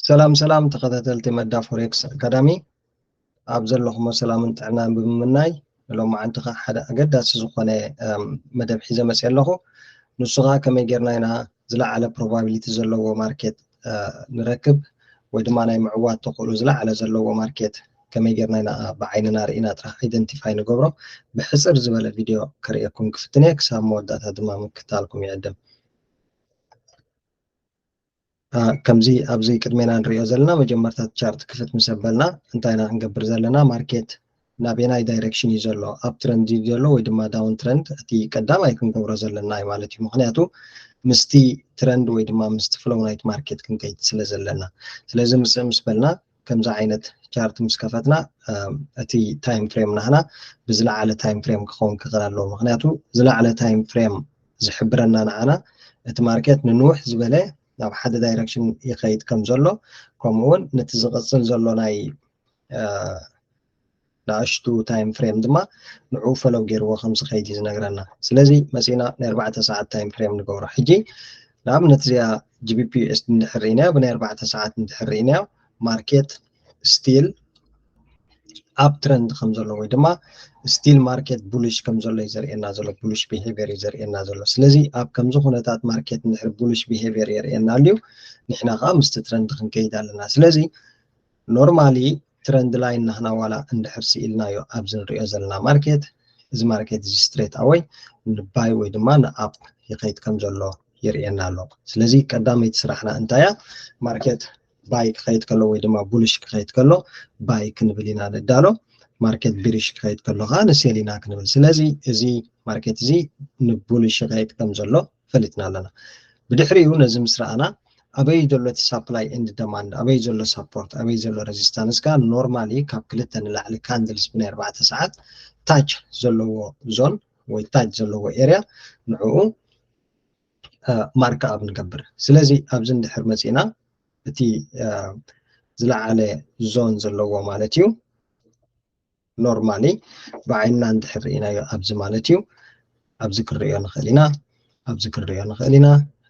ሰላም ሰላም ተኸታተልቲ መዳ ፎሬክስ ኣካዳሚ፣ ኣብ ዘለኹሞ ሰላምን ጥዕናን ብምምናይ፣ ሎማዓንቲ ኸዓ ሓደ ኣገዳሲ ዝኾነ መደብ ሒዘ መፅየ ኣለኹ። ንሱ ኸዓ ከመይ ጌርና ኢና ዝለዓለ ፕሮባቢሊቲ ዘለዎ ማርኬት ንረክብ፣ ወይ ድማ ናይ ምዕዋት ተኽእሎ ዝለዓለ ዘለዎ ማርኬት ከመይ ጌርና ኢና ብዓይንና ርኢና ጥራሕ ኣይደንቲፋይ ንገብሮ። ብሕፅር ዝበለ ቪድዮ ከርእየኩም ክፍትን እየ። ክሳብ መወዳእታ ድማ ምክታልኩም ይዕድም። ከምዚ ኣብዚ ቅድሜና ንሪኦ ዘለና መጀመርታ ቻርት ክፍት ምስ ኣበልና እንታይ ኢና ክንገብር ዘለና? ማርኬት ናበየናይ ዳይሬክሽን እዩ ዘሎ? ኣፕ ትረንድ እዩ ዘሎ ወይ ድማ ዳውን ትረንድ? እቲ ቀዳማይ ክንገብሮ ዘለና እዩ ማለት እዩ። ምክንያቱ ምስቲ ትረንድ ወይ ድማ ምስቲ ፍሎው ናይቲ ማርኬት ክንከይድ ስለ ዘለና። ስለዚ ምፅእ ምስ በልና ከምዚ ዓይነት ቻርት ምስ ከፈትና እቲ ታይም ፍሬም ናህና ብዝለዓለ ታይም ፍሬም ክኸውን ክኽእል ኣለዎ። ምክንያቱ ዝለዓለ ታይም ፍሬም ዝሕብረና ንዓና እቲ ማርኬት ንንውሕ ዝበለ ናብ ሓደ ዳይረክሽን ይኸይድ ከም ዘሎ፣ ከምኡ እውን ነቲ ዝቕፅል ዘሎ ናይ ንኣሽቱ ታይም ፍሬም ድማ ንዕኡ ፈለው ገይርዎ ከም ዝኸይድ እዩ ዝነግረና። ስለዚ መፂና ናይ ኣርባዕተ ሰዓት ታይም ፍሬም ንገብሮ። ሕጂ ንኣብነት እዚኣ ጂ ቢ ፒ ዩ ኤስ ዲ እንድሕር ርኢናዮ፣ ብናይ ኣርባዕተ ሰዓት እንድሕር ርኢናዮ ማርኬት ስቲል ኣፕ ትረንድ ከም ዘሎ ወይ ድማ ስቲል ማርኬት ቡሊሽ ከም ዘሎ እዩ ዘርእየና ዘሎ። ቡሊሽ ቢሄቪየር እዩ ዘርእየና ዘሎ። ስለዚ ኣብ ከምዚ ኩነታት ማርኬት እንድሕር ቡሊሽ ቢሄቪየር የርእየና ኣልዩ፣ ንሕና ከዓ ምስቲ ትረንድ ክንከይድ ኣለና። ስለዚ ኖርማሊ ትረንድ ላይን ናህና ዋላ እንድሕር ስኢልናዮ ኣብዚ ንሪኦ ዘለና ማርኬት፣ እዚ ማርኬት እዚ ስትሬት ኣወይ ንባይ ወይ ድማ ንኣፕ ይኸይድ ከም ዘሎ የርእየና ኣሎ። ስለዚ ቀዳመይቲ ስራሕና እንታይ እያ? ማርኬት ባይ ክኸይድ ከሎ ወይ ድማ ቡሊሽ ክኸይድ ከሎ ባይ ክንብል ኢና ንዳሎ። ማርኬት ቢሪሽ ክኸይድ ከሎ ከዓ ንሴል ኢና ክንብል። ስለዚ እዚ ማርኬት እዚ ንቡሊሽ ይኸይድ ከም ዘሎ ፈሊጥና ኣለና። ብድሕሪኡ ነዚ ምስ ረኣና ኣበይ ዘሎ እቲ ሳፕላይ ኤንድ ደማንድ፣ ኣበይ ዘሎ ሳፖርት፣ ኣበይ ዘሎ ሬዚስታንስ ከ ኖርማሊ ካብ ክልተ ንላዕሊ ካንድልስ ብናይ ኣርባዕተ ሰዓት ታች ዘለዎ ዞን ወይ ታች ዘለዎ ኤርያ ንዕኡ ማርክ ኣፕ ንገብር። ስለዚ ኣብዚ እንድሕር መፂና እቲ ዝለዓለ ዞን ዘለዎ ማለት እዩ። ኖርማሊ ብዓይንና እንድሕር ርኢናዮ ኣብዚ ማለት እዩ። ኣብዚ ክንርእዮ ንኽእል ኢና፣ ኣብዚ ክንርእዮ ንኽእል ኢና፣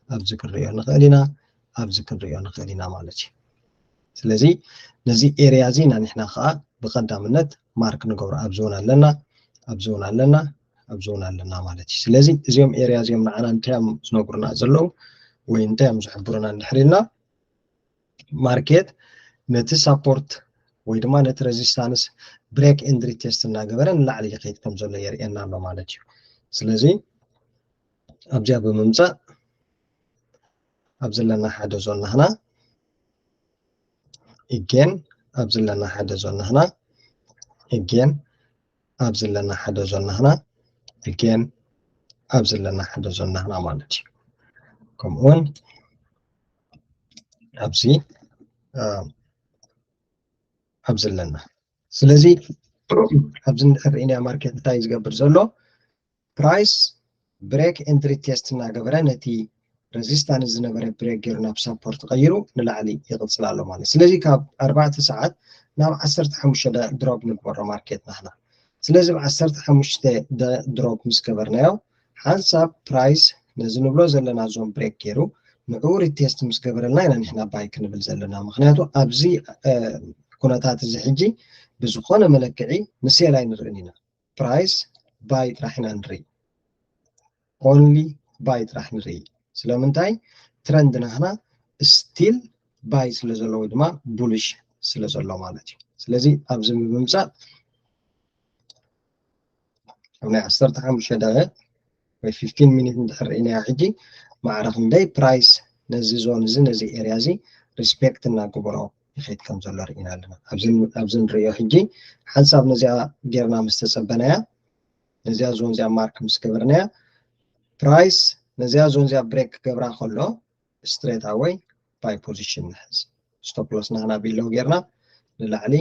ኣብዚ ክንርእዮ ንኽእል ኢና፣ ኣብዚ ክንርእዮ ንኽእል ኢና ማለት እዩ። ስለዚ ነዚ ኤርያ እዚ ኢና ንሕና ከዓ ብቐዳምነት ማርክ ንገብሮ። ኣብዚ እውን ኣለና፣ ኣብዚ እውን ኣለና፣ ኣብዚ እውን ኣለና ማለት እዩ። ስለዚ እዚኦም ኤርያ እዚኦም ንዓና እንታይ እዮም ዝነግሩና ዘለዉ ወይ እንታይ እዮም ዝሕብሩና እንድሕር ኢልና ማርኬት ነቲ ሳፖርት ወይ ድማ ነቲ ሬዚስታንስ ብሬክ ኤንድ ሪቴስት እናገበረ ንላዕሊ ይኸይድ ከም ዘሎ የርእየና ኣሎ ማለት እዩ። ስለዚ ኣብዚኣ ብምምፃእ ኣብ ዘለና ሓደ ዞን ናህና ኢጌን ኣብ ዘለና ሓደ ዞን ናህና ኢጌን ኣብ ዘለና ሓደ ዞን ናህና ኢጌን ኣብ ዘለና ሓደ ዞን ናህና ማለት እዩ። ከምኡውን ኣብዚ ኣብዚ ኣለና። ስለዚ ኣብዚ እንድሕር ርኢናዮ ማርኬት እንታይ ዝገብር ዘሎ? ፕራይስ ብሬክ ኤንድ ሪቴስት እናገበረ ነቲ ሬዚስታንስ ዝነበረ ብሬክ ገይሩ ናብ ሳፖርት ቀይሩ ንላዕሊ ይቕፅል ኣሎ ማለት። ስለዚ ካብ ኣርባዕተ ሰዓት ናብ ዓሰርተ ሓሙሽተ ድሮፕ ንግበሮ ማርኬት ናህና። ስለዚ ብ ዓሰርተ ሓሙሽተ ድሮፕ ምስ ገበርናዮ ሓንሳብ ፕራይስ ነዚ ንብሎ ዘለና ዞን ብሬክ ገይሩ ንዕኡ ሪቴስት ምስ ገበረልና ኢና ንሕና ባይ ክንብል ዘለና። ምክንያቱ ኣብዚ ኩነታት እዚ ሕጂ ብዝኾነ መለክዒ ንሴል ኣይንርእን ኢና። ፕራይስ ባይ ጥራሕ ኢና ንርኢ። ኦንሊ ባይ ጥራሕ ንርኢ። ስለምንታይ? ትረንድ ናህና ስቲል ባይ ስለ ዘሎ ወይ ድማ ቡሊሽ ስለ ዘሎ ማለት እዩ። ስለዚ ኣብዚ ብምምፃእ ኣብ ናይ ዓሰርተ ሓሙሽተ ደቂቕ ወይ ፊፍቲን ሚኒት እንድሕር ርኢናዮ ሕጂ ማዕረ ክንደይ ፕራይስ ነዚ ዞን እዚ ነዚ ኤርያ እዚ ሪስፔክት እናገበሮ ይኸይድ ከም ዘሎ ርኢና ኣለና። ኣብዚ ንሪኦ ሕጂ ሓንሳብ ነዚኣ ጌርና ምስ ተፀበናያ ነዚኣ ዞን እዚኣ ማርክ ምስ ገበርናያ ፕራይስ ነዚኣ ዞን እዚኣ ብሬክ ክገብራ ከሎ ስትሬት ኣወይ ባይ ፖዚሽን ንሕዝ። ስቶፕ ሎስ ናህና ቢለው ጌርና ንላዕሊ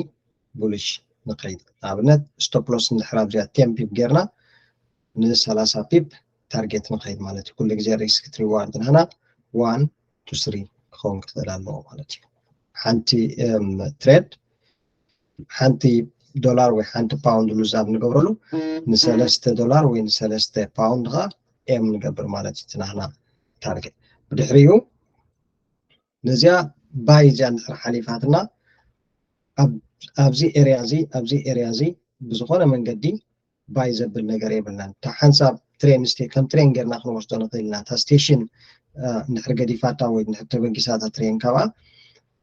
ቡሊሽ ንኸይድ። ንኣብነት ስቶፕ ሎስ እንድሕር ኣብዚኣ ቴን ፒፕ ጌርና ንሰላሳ ፒፕ ታርጌት ንኸይድ ማለት እዩ። ኩሉ ግዜ ሪስክ ሪዋርድ ናህና ዋን ቱ ስሪ ክኸውን ክኽእል ኣለዎ ማለት እዩ። ሓንቲ ትሬድ ሓንቲ ዶላር ወይ ሓንቲ ፓውንድ ሉዝ ኣብ ንገብረሉ ንሰለስተ ዶላር ወይ ንሰለስተ ፓውንድ ኸዓ ኤም ንገብር ማለት እዩ። ናህና ታርጌት ብድሕሪኡ ነዚኣ ባይ እዚኣ እንድሕር ሓሊፋትና ኣብዚ ኤርያ እዚ ኣብዚ ኤርያ እዚ ብዝኾነ መንገዲ ባይ ዘብል ነገር የብልናን። እታ ሓንሳብ ትሬን ስቴ ከም ትሬን ጌርና ክንወስዶ ንኽእል ኢና። እታ ስቴሽን እንድሕር ገዲፋታ ወይ እንድሕር ተበጊሳታ ትሬን ካብኣ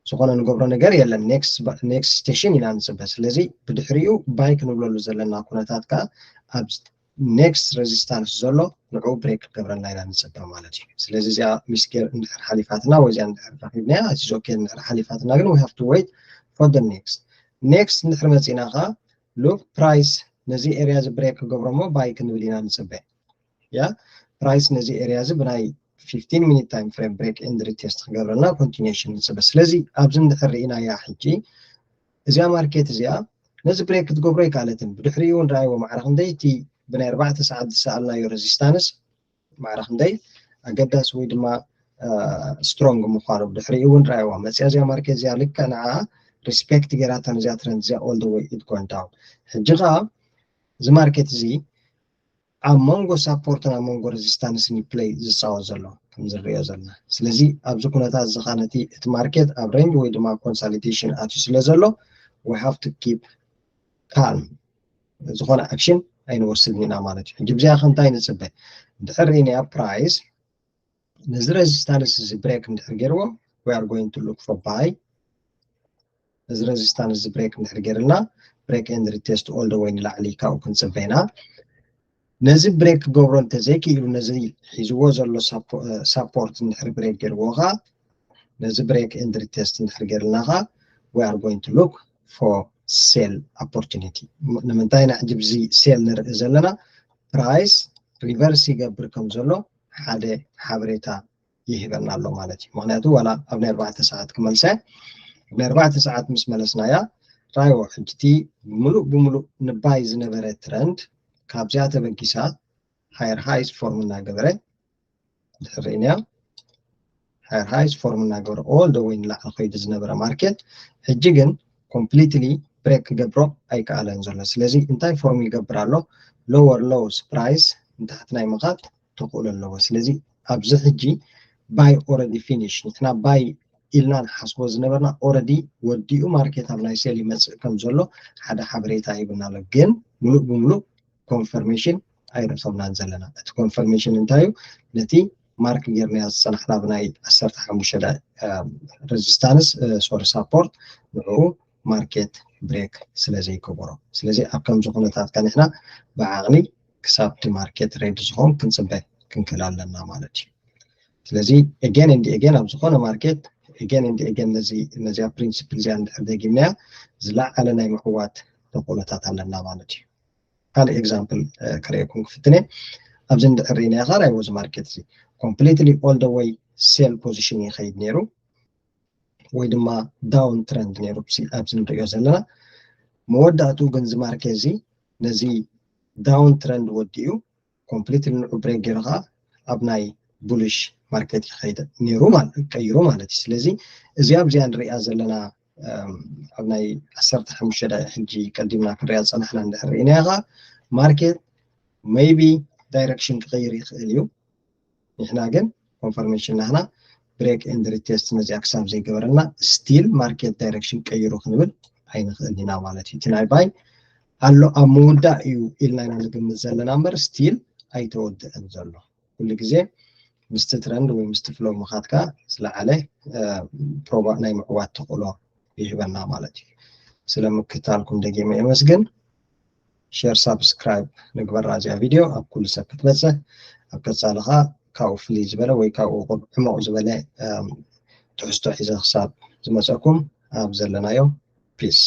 ዝኾነ ንገብሮ ነገር የለን። ኔክስት ስቴሽን ኢና ንፅበ። ስለዚ ብድሕሪኡ ባይ ክንብለሉ ዘለና ኩነታት ከዓ ኣብ ኔክስት ሬዚስታንስ ዘሎ ንዕኡ ብሬክ ክገብረና ኢና ንፅበ ማለት እዩ። ስለዚ እዚኣ ሚስጌር እንድሕር ሓሊፋትና ወይ እዚኣ እንድሕር ረኪብናያ እቲ ዞኬ እንድሕር ሓሊፋትና ግን we have to wait for the next next እንድሕር መፂና ከዓ ሉክ ፕራይስ ነዚ ኤርያ እዚ ብሬክ ክገብሮ እሞ ባይ ክንብል ኢና ንፅበ። ያ ፕራይስ ነዚ ኤርያ እዚ ብናይ fifteen minute time frame break and retest ክገብረና continuation ንፅበ። ስለዚ ኣብዚ እንድሕር ርኢናያ ሕጂ እዚኣ ማርኬት እዚኣ ነዚ ብሬክ ክትገብሮ ኣይከኣለትን። ብድሕሪኡ እውን ረኣይዎ ማዕረ ክንደይ እቲ ብናይ ኣርባዕተ ሰዓት ዝሰኣልናዮ ሬዚስታንስ ማዕረ ክንደይ ኣገዳሲ ወይ ድማ ስትሮንግ ምዃኑ ብድሕሪኡ እውን ረኣይዋ መፅያ እዚኣ ማርኬት እዚኣ ልክዕ ንዓ ሪስፔክት ገይራታ ነዚኣ ትረንድ እዚኣ all the way it gone down። ሕጂ ከዓ እዚ ማርኬት እዚ ኣብ መንጎ ሳፖርትን ኣብ መንጎ ሬዚስታንስን ዩ ፕለይ ዝፃወት ዘሎ ከም ዝንሪኦ ዘለና። ስለዚ ኣብዚ ኩነታት እዚ ከዓ ነቲ እቲ ማርኬት ኣብ ሬንጅ ወይ ድማ ኮንሳሊዴሽን ኣትዩ ስለ ዘሎ we have to keep calm ዝኾነ ኣክሽን ኣይንወስድን ኢና ማለት እዩ። ሕጂ ብዚኣ ከምታይ ንፅበ ድሕር ርኢናያ ፕራይስ ነዚ ሬዚስታንስ እዚ ብሬክ እንድሕር ገይርዎ we are going to look for buy ነዚ ሬዚስታንስ እዚ ብሬክ እንድሕር ገይርልና break and retest all the way ንላዕሊ ካብኡ ክንፅበ ኢና። ነዚ ብሬክ ክገብሮ እንተዘይክኢሉ ነዚ ሒዝዎ ዘሎ ሳፖርት እንድሕር ብሬክ ገይርዎ ከዓ ነዚ break and retest እንድሕር ገይርልና ከዓ we are going to look for sell opportunity። ንምንታይ ኢና ሕጂ ብዚ ሴል ንርኢ ዘለና? ፕራይስ ሪቨርስ ይገብር ከም ዘሎ ሓደ ሓበሬታ ይህበና ኣሎ ማለት እዩ። ምክንያቱ ዋላ ኣብ ናይ ኣርባዕተ ሰዓት ክመልሰ ኣብ ናይ ኣርባዕተ ሰዓት ምስ መለስናያ ራይዎ ሕጂ እቲ ሙሉእ ብሙሉእ ንባይ ዝነበረ ትረንድ ካብዚኣ ተበጊሳ ሃየር ሃይስ ፎርም እናገበረ ድሕር ርኢናያ ሃየር ሃይስ ፎርም እናገበረ all the way ንላዕሊ ከይዱ ዝነበረ ማርኬት ሕጂ ግን ኮምፕሊትሊ ብሬክ ክገብሮ ኣይከኣለን ዘሎ። ስለዚ እንታይ ፎርም ይገብር ኣሎ? ሎወር ሎውስ ፕራይስ ንታሕቲ ናይ ምኻድ ተኽእሎ ኣለዎ። ስለዚ ኣብዚ ሕጂ ባይ ኦረዲ ፊኒሽ ንሕና ባይ ኢልና ንሓስቦ ዝነበርና ኦረዲ ወዲኡ ማርኬት ኣብ ናይ ሴል ይመፅእ ከም ዘሎ ሓደ ሓበሬታ ሂብና ኣሎ። ግን ሙሉእ ብሙሉእ ኮንፈርሜሽን ኣይረኸብናን ዘለና። እቲ ኮንፈርሜሽን እንታይ እዩ? ነቲ ማርክ ጌርናዮ ዝፀናሕና ብናይ ዓሰርተ ሓሙሽተ ሬዚስታንስ ሶሪ ሳፖርት ንዕኡ ማርኬት ብሬክ ስለ ዘይገበሮ። ስለዚ ኣብ ከምዚ ኩነታት ከ ንሕና ብዓቕሊ ክሳብ እቲ ማርኬት ሬዲ ዝኸውን ክንፅበ ክንክእል ኣለና ማለት እዩ። ስለዚ again and again ኣብ ዝኾነ ማርኬት again and again ነዚ ነዚኣ ፕሪንሲፕል እዚኣ እንድሕር ደጊምናያ ዝለዓለ ናይ ምዕዋት ተኽእሎታት ኣለና ማለት እዩ። ካልእ ኤግዛምፕል ክርእየኩም ክፍትነ ኣብዚ እንድሕር ርኢናዮ ከ ራይዎ እዚ ማርኬት እዚ ኮምፕሊትሊ all the way ሴል ፖዚሽን ይኸይድ ነይሩ ወይ ድማ ዳውን ትረንድ ነይሩ ኣብዚ ንሪኦ ዘለና። መወዳእትኡ ግን እዚ ማርኬት እዚ ነዚ ዳውን ትረንድ ወዲኡ ኮምፕሊትሊ ንዑ ብሬክ ገይሩ ከዓ ኣብ ናይ ቡሊሽ ማርኬት ይኸይድ ነይሩ ማለት ቀይሩ ማለት እዩ። ስለዚ እዚኣ ኣብዚኣ ንሪኣ ዘለና ኣብ ናይ ዓሰርተ ሓሙሽተ ደቂቕ ሕጂ ቀዲምና ክንሪኣ ዝፀናሕና እንድሕር ርኢናዮ ከዓ ማርኬት ሜይቢ ዳይሬክሽን ክቕይር ይኽእል እዩ። ንሕና ግን ኮንፈርሜሽን ናህና ብሬክ ኤንድ ሪቴስት ነዚኣ ክሳብ ዘይገበረና ስቲል ማርኬት ዳይሬክሽን ቀይሩ ክንብል ኣይንኽእል ኢና ማለት እዩ። እቲ ናይ ባይ ኣሎ ኣብ ምውዳእ እዩ ኢልና ኢና ንግምት ዘለና እምበር ስቲል ኣይተወድአን ዘሎ። ኩሉ ግዜ ምስቲ ትረንድ ወይ ምስቲ ፍሎው ምኻድካ ዝለዓለ ፕሮባ ናይ ምዕዋት ተኽእሎ ይህበና ማለት እዩ። ስለ ምክታልኩም ደጊመ የመስግን። ሼር ሳብስክራይብ ንግበራ እዚኣ ቪድዮ ኣብ ኩሉ ሰብ ክትበፅሕ ኣብ ቀፃሊ ከዓ ካብኡ ፍልይ ዝበለ ወይ ካብኡ ዕሙቕ ዝበለ ትሕዝቶ ሒዘ ክሳብ ዝመፀኩም ኣብ ዘለናዮ ፒስ።